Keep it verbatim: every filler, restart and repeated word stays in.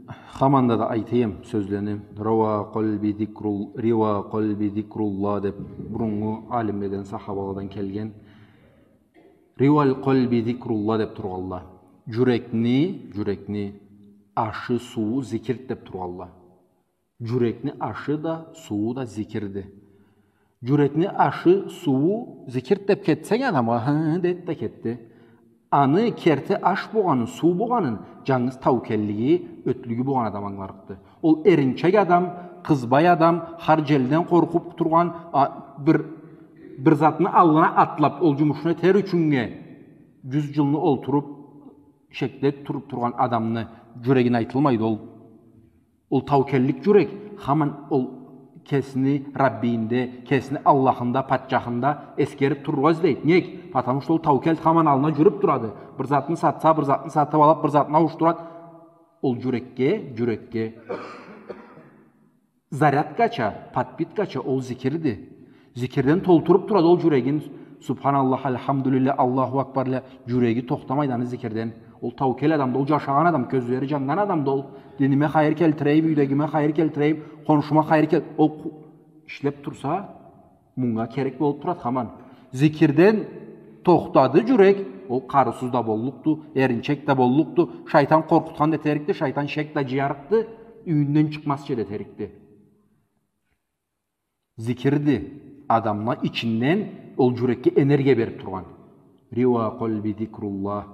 Хаманда да айтайым сёзлени. Рава къалби зикрул-, рива къалби зикрулла деп буруннгу алимледен, сахабаладан келген. Ривал къалби зикрулла деп тургъалла. Джюрекни, джюрекни ашы, сууу зикирди деп тургъалла. Джюрекни ашы да, сууу да зикирди. Джюрекни ашы, сууу зикирди деп кетсенг адамгъа, хы, хы, деди да кетди. Аны керти аш богъанын, суу богъанын, джангыз таукеллиги, ётлюгю богъан адам ангыларыкъды. Ол эринчек адам, къызбай адам, хар джелден къоркъуп тургъан, а, бир, бир затны аллына атлап, ол джумушну этер ючюннге джюз джылны олтуруп, шекде туруп тургъан адамны джюрегине айтылмайды ол. Ол таукеллик джюрек, хаман ол кесини Раббийинде, кесини Аллахында, патчахында эсгерип турургъа излейди. Нек? Потому что ол таукел хаман аллына джюрюп турады. Бир затны сатса, бир затны сатып алып, бир затны ауушдурады. Ол джюрекге, джюрекге зарядкача, подпиткача ол зикирди. Зикирден толтуруп турады ол джюрегин. Субханаллах, альхамдулиллях, Аллаху акбар, ля, джюреги тохтамайды аны зикирден. Ол таукел адамды, ол джашагъан адам, кёзлери джаннган адамды ол. Диниме хайыр келтирейим, юйдегиме хайыр келтирейим, хоншума хайыр кел-, ол къу-, ишлеп турса, мунга керек болуп турады хаман. Зикирден тохтады джюрек, ол къарыусуз да боллукъду, эринчек да боллукъду, шайтан къоркъутхан да этерикди, шайтан шек да джыярыкъды, юйюнден чыкъмазча да этерикди. Зикирди адамны ичинден ол джюрекге энергия берип тургъан. Рива къалби зикруллах.